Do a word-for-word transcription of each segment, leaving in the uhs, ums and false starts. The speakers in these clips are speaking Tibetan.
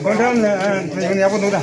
སྒོ་འགྲམ་ལ་ཡག་པོ་འདུག་ད།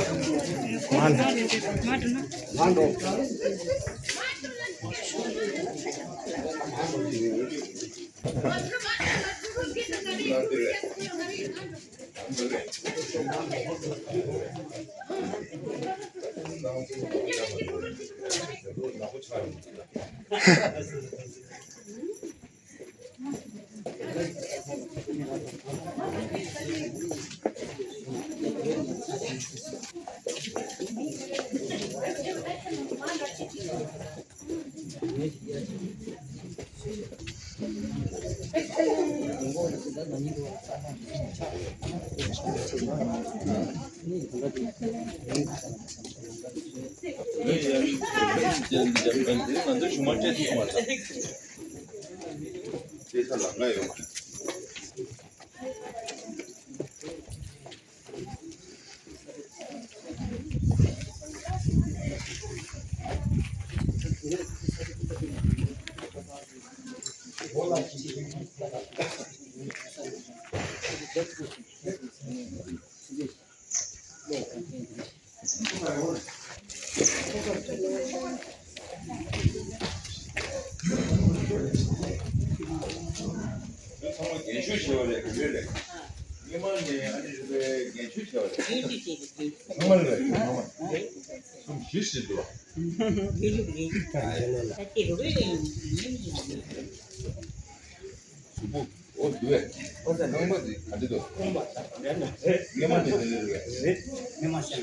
ཚང་མ་རྒན་ཤོས་བྱས་པ་རེད། ག་རེ་རེད། སྔོན་མ་ནས་ཨ་ནི་རེད་པས། རྒན་ཤོས་བྱས་པ་རེད། ཚང་མ་རེད་པས། ཚང་མ། སུམ་བཞི་ཟིན་འདུག་བ། གཟུགས་པོ། ཨོ་འདུག་བས། ཨོ་ཚ་རྣམ་པ་འདི་ག་འདྲ་འདུག་སྔོན་མ་དེ་འདྲ་རེད་པས།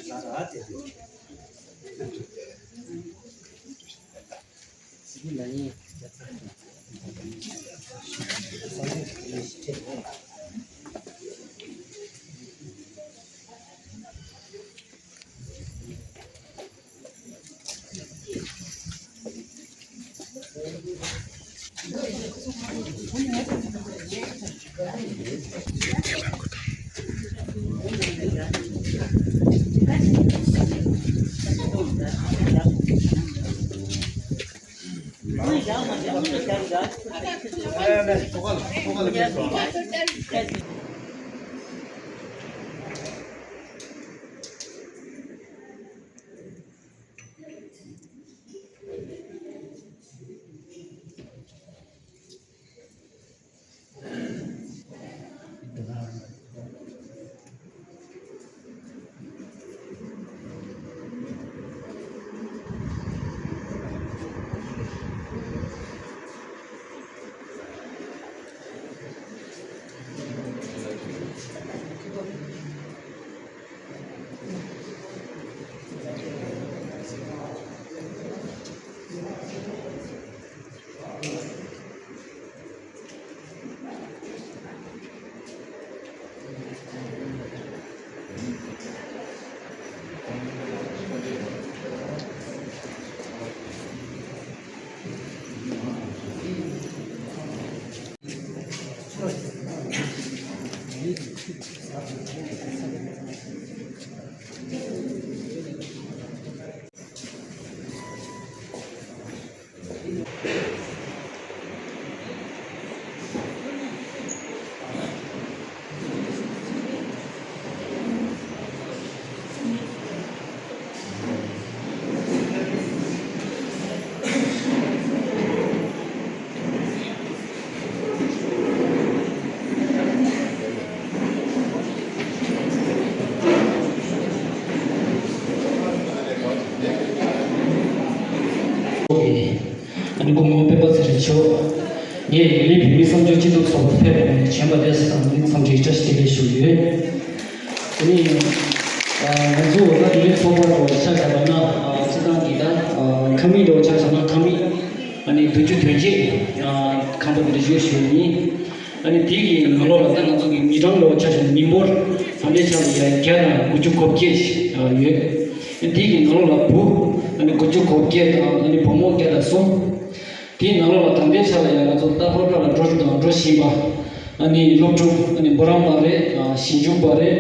ངས་ཡུ་ལི་བོད་མི་གསར་འགྱུར་སྤྱི་འཐུས་ཚོགས་པར་ཕེབས་པའི་ནས་བྱོན་པ་དེ་ཚོ་དང་འདི་འཚམས་འདྲི་བཀྲ་ཤིས་བདེ་ལེགས་ཞུ་གི་ཡོད། དེ་ནས་ང་ཚོ་ད་ཡུ་ལི་ཚོགས་པ་ཐོག་ཆ་བཞག་པ་ན་སྤྱི་བཏང་གི་ད་ཁང་མིག་འདྲ་བོ་ཆ་བཞག་ན་ཁང་མིག་ཨ་ནི་བདུན་ཅུ་དོན་བརྒྱད་ཁང་པ་འདི་འདྲ་ཞིག་ཡོད་ཞུ་ཡི་ཡིན། ཨ་ནི་དེ་གི་ནང་ལོགས་ལ་ད་ང་ཚོ་གི་མི་གྲངས་འདྲ་བོ་ཆ་བཞག་ན་མི་འབོར་ད་ལྟའི་ཆ་ལ་ཡ་བརྒྱ་དང་དགུ་བཅུ་གོ་བརྒྱད་ཡོད། དེ་གི་ནང་ལོགས་ལ་བུ་ཨ་ནི་དགུ་བཅུ་གོ་བརྒྱད་དང་ཨ་ནི་བུ་མོ་བརྒྱ་དང་གསུམ། དེའི་ནང་ལོགས་ལ་ད་ལྟའི་ཆ་ལ་ཡང་ང་ཚོ་ད་སློབ་གྲྭ་ལ་འགྲོ་དང་འགྲོ་བཞིན་པ། ཨ་ནི་སློབ་ཕྲུག་ཨ་ནི་འབུམ་རམས་པ་རེད། ཨ་ཞིབ་འཇུག་པ་རེད།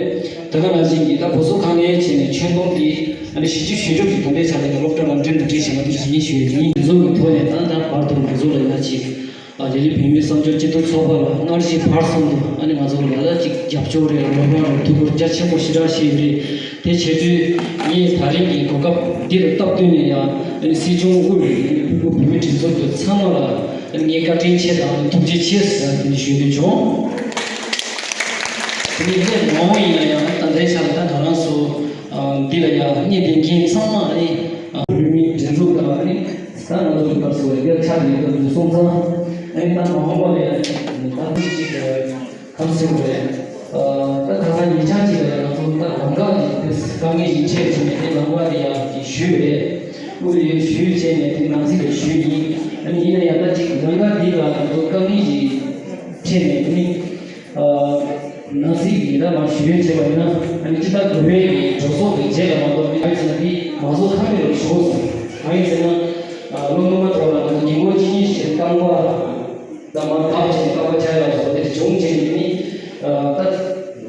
དེ་ག་ནང་བཞིན་གྱི་ད་བུ་གསོ་ཁང་ནས་བྱས་ནས་ཁྱོན་བསྡོམས་ཀྱི་ཨ་ནི་བཞི་བཅུ་ཞེ་དྲུག་གི་ད་ལྟའི་ཆ་ལ་ཡང་སློབ་གྲྭ་ལ་འགྲིམ་དང་འགྲིམ་བཞིན་པ་དེ་ཞིག་ཡིན་ཞུ་ཡ་ཡིན། འདི་ཚོ་གི་ཐོག་ནས་ད་ད་བར་དུ་ང་ཚོ་ལ་ཡང་ཅིག་ཨ་ལི་ལི་བོད་མིའི་གསར་འགྱུར་སྤྱི་འཐུས་ཚོགས་པ་ལ་སྔ་ཕྱི་བར་གསུམ་དུ་ཨ་ནི་ང་ཚོ་ལ་ད་ཅིག་རྒྱབ་སྐྱོར་རེད། སློབ་གྲྭ་ལ་ཐུགས་ཁུར་རྒྱ་ཆེན་པོ་ཞེ་དྲག་བཞེས་རེད། དེ་བྱས་དུས་ངས་ད་རིང་གི་གོ་སྐབས་འདི་ལ་སྟབས་བསྟུན་ནས་ཡང་ཨ་ནི་སྲིད་སྐྱོང་དབུས་ཀྱི་ཨ་ནི་སྤུ་གུ་བོད་མི་སྒྲིག་འཛུགས་དེ་ཚང་མ་ལ་ཨ་ནི་ངས་བཀའ་དྲིན་ཆེ་དང་ཨ་ནི་ཐུགས་རྗེ་ཆེ་ཟེར་དེ་འདྲ་ཞུ་འདོད་བྱུང་། དེ་ནས་སླད་མ་འོངས་ཡིན་ན་ཡང་ད་ལྟའི་ཆ་ལ་ད་ང་རང་ཚོ་ཨ་འདི་ལ་ཡང་གནས་བསྡད་མཁན་ཚང་མ་ཨ་ནི་ཨ་བོད་མི་སྒྲིག་འཛུགས་དང་ཨ་ནི་ད་ང་ཚོ་གི་སྐབས་སུ་ཡང་ཆ་ལས་ཀ་འདུག་སོང་ཙང་ཨ་ནི་ད་མ་འོངས་པ་ལ་ཡང་ད་ཐུགས་རྗེ་ཆེ། ག་རེ་ཟེར་དགོས་རེད། ཨ་ད་ཁ་སང་ཉེ་ཆར་ཅིག་ལ་ཡང་ང་ཚོ་ད་ལམ་ཁ་གི་དེ་དཀའ་ངལ་ཞིག་འཕྲད་བྱུང་ནས་དེ་ལམ་ཁ་དེ་ཡང་ཞུས་པ་རེད། དབུས་ལ་ཡང་ཞུས་བྱས་ནས་དེ་ནང་སྲིད་ལ་ཞུས་ཡིན། ཨ་ནི་ཡིན་ན་ཡང་ད་ཅིག་ལམ་ཁ་འདི་ལ་ང་ཚོ་དཀའ་ངལ་ཞིག་འཕྲད་ནས་དེ་ནི་ཨ་ནང་སྲིད་ཀྱི་ད་མར་ཞུ་ཡས་བྱས་པ་ཡིན་ན་ཨ་ནི་ཅི་ལྟར་དགོས་པའི་གི་གྲོས་ཚོགས་ཀྱི་རྗེས་ལ་མ་གཏོགས་མི་ཁ་ཅིག་ལ་འདི་མ་བཟོ་ཁ་མེད་ལ་ཞུ་དགོས་སོང་། གང་ཡིན་ཟེར་ན་ཨ་ལོ་སྔོན་མ་ཐོག་ལ་ང་ཚོ་རྒན་གོག་གཅིག་གཉིས་ཤིག་བཏང་པ། ད་མར་བབས་བྱས་ནས་ཀ་བ་ཆགས་ཡག་བཟོ་དེ་བྱུང་བྱས་ནས་ནི། ད་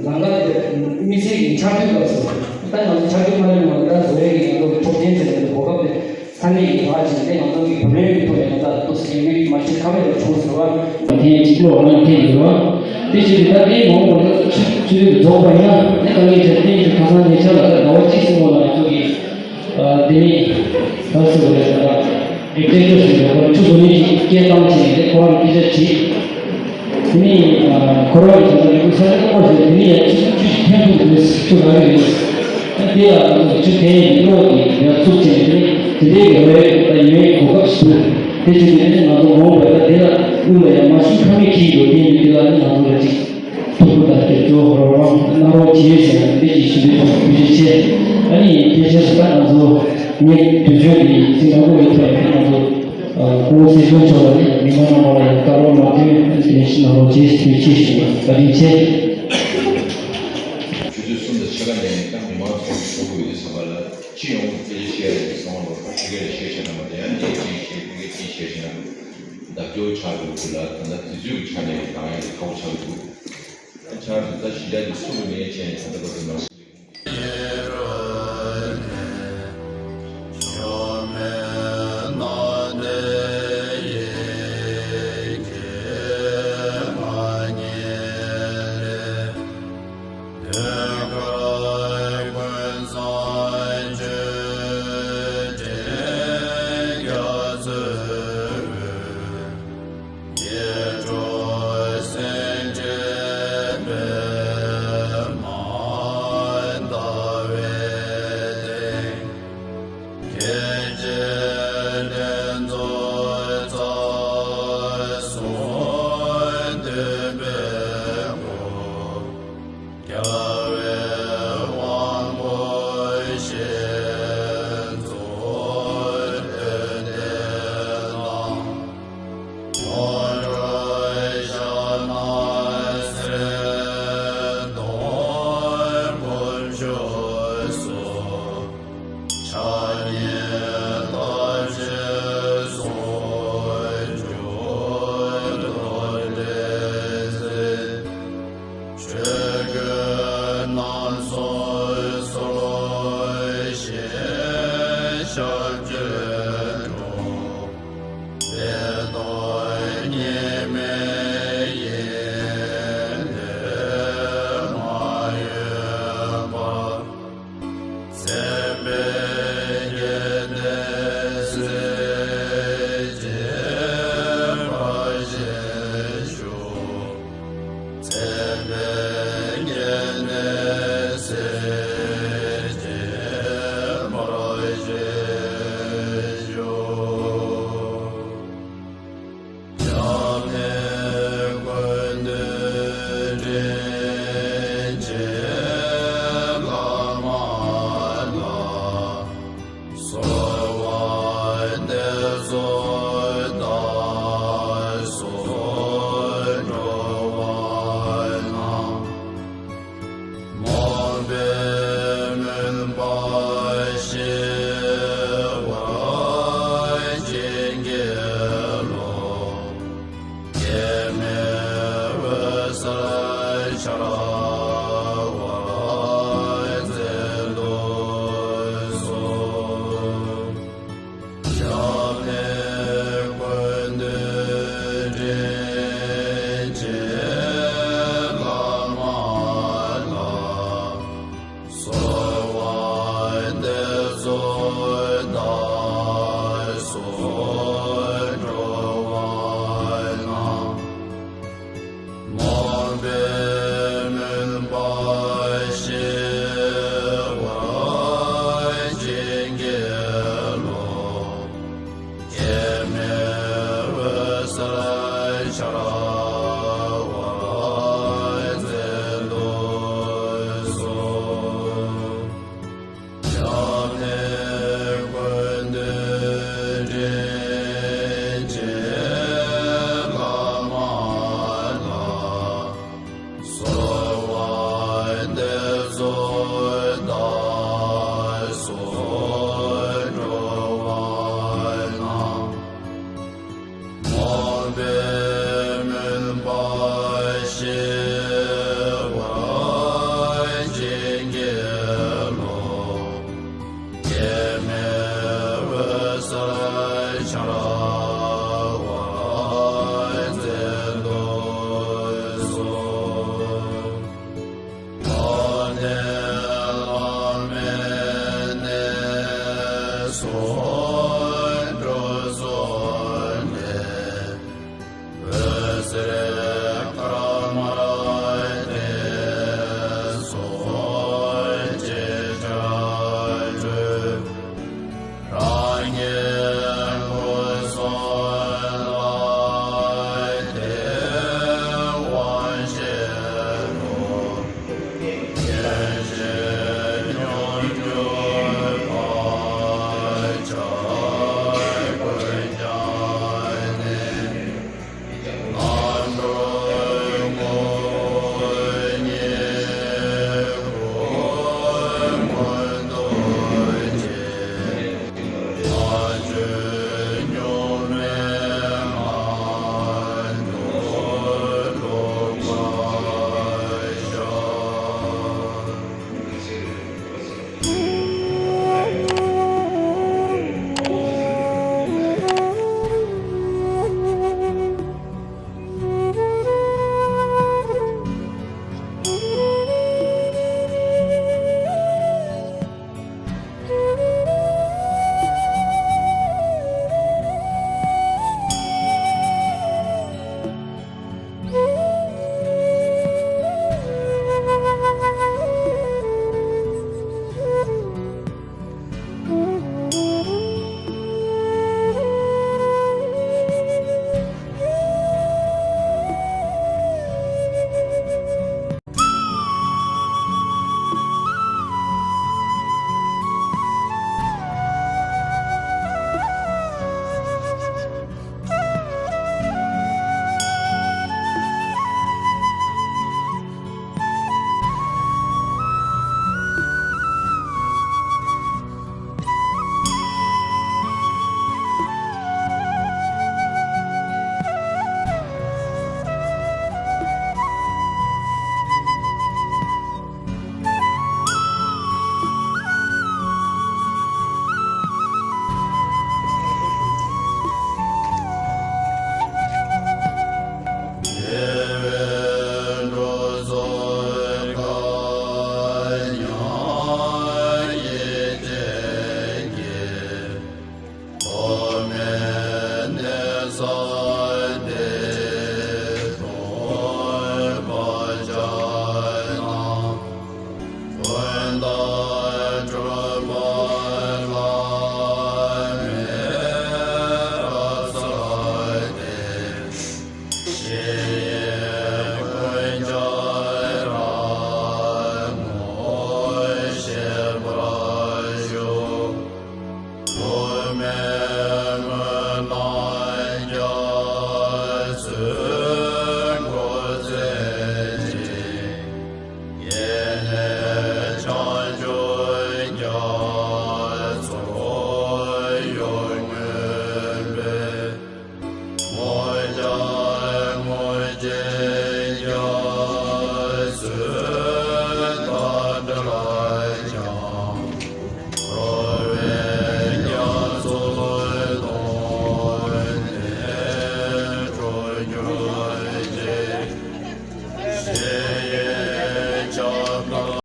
ལམ་ཁ་དེ་དམིགས་བསལ་གྱི་ཆར་དུས་སྐབས་སུ། ད་ང་ཚོ་ཆར་དུས་མ་ལོན་པར་ད་བཟོ་ཡག་གི་ང་ཚོ་གི་འཕྲོད་བསྟེན་ཟེར་ནས་གོ་སྐབས་དེ་ས་གནས་ཀྱི་བར་བྱས་ནས་ང་ཚོ་གི་བུ་ལོན་གྱི་ཐོག་ནས་ད་ཏོག་ཙམ་ཡོད་མ་ཤེས་ཁ་བའི་ལ་བྱུང་ཟེར་བ། ཐེངས་གཅིག་ལོ་རང་ཐེངས་ཡོད་བ། དེ་བྱས་ཏེ་ད་དེའི་མ་འོངས་པར་ད་ཆུ་ཆུ་ཚོད་རྫོགས་པ་ཡིན་ན་ནི་དཀའ་ངལ་ཆེ་ཐེངས་ཀྱི་ཁ་སང་ཉེ་ཆར་ལ་ད་ཟླ་བ་གཅིག་སྲིང་བ་ལ་ང་ཚོ་གི་ལྡེ་མིག་ཧ་སི་རེད་ད། ཨེག་ཅེན་ཇི་ཟེར་བའི་ཁོ་ཆུ་བཟོ་མཁན་གྱི་སྐད་བཏང་བྱས་ནས་ཁོ་རང་གི་སྐད་ཆ་དྲིས། དེ་ནས་ཁོ་རང་གི་ད་ལྟ་ལས་ཁུངས་ས་ཆ་ཁོ་ཟེར་དེ་ནས་ཡང་ཆུ་ཆུ་ཞིག་འཐེན་ཐུབ་རེད། ཆུ་རག་གི་རེད། ད་དེ་ལ་ང་ཚོ་ཆུ་འཐེན་ཡས་ཀློག་གི་ཡར་བཙུགས་བྱས་ནས་དེ་ནས་དེ་འདྲའི་གི་རེད་ད་ཡིན་པའི་གོ་སྐབས་ཤིག་འདུག་དེ་བྱས་ཏེ་ནས་ང་ཚོ་མ་འོངས་པར་ད་དེ་ལ་དབུས་ལ་ཡང་མ་ཤུགས་ཁ་མེད་ཁྱི་ཡོད་དེ་ནས་དེ་ལ་ནི་ང་ཚོ་ལ་ཅིག་ཐུགས་ཁུར་དང་སྐྱབས་བཅོལ་རོགས་རམ་གནང་རོགས་བྱེད་ཟེར་ནས་འདི་ཅིག་ཞུ་འདོད་བྱུང་། ཐུགས་རྗེ་ཆེ། ཨ་ནི་དེ་རྗེས་སུ་ད་ང་ཚོ་ངས་དུས་ཚོད་འདི་ཟིན་ཐག་པོ་ཡོད་ཐོག་ནས་ང་ཚོ་སྐུ་ངོ་སྲིད་སྐྱོང་མཆོག་ལ་ནི་མི་མང་རྣམ་པ་ལ་ཡང་བཀའ་སློབ་གནང་དོན་དེ་ནས་ཞུ་གནང་རོགས་བྱེད་ཞུ་ཆེད་ཞུ་བ་བཀའ་དྲིན་ཆེ། ཆུ་ཚོད་གསུམ་དང་ཕྱེད་ཀ་ནས་ད་མི་མང་ཚོགས་ཀྱི་ཚོགས་འདུ་ཡོད་དུས་ཙམ་པ་ལ་སྤྱི་ཡོངས་ཀྱི་སྐད་ཆ་བཤད་ཡ་ཡོད་ཙང་ལོ་ཕ་གི་ལ་བཤད་བཤད་ན་མ་དེ་ཡང་ངས་ཅིག་བཤད་ཕ་གི་ཅིག་བཤད་བཤད་ན་བདག་སྐྱོར་ཆགས་འགྲོ་གི་འདུག་ལ། ད་ལྟ་དུས་ཚོད་ཀྱི་ཆ་ནས་ལངས་ཡ་དེ་ཁག་པོ་ཆགས་འདུག་ཆགས་འདུག་ད་ཞི་ལྷག་གི་སུ་ལ་ངས་བྱས་ནས་ད་ལྟ་བར་དུ་མ།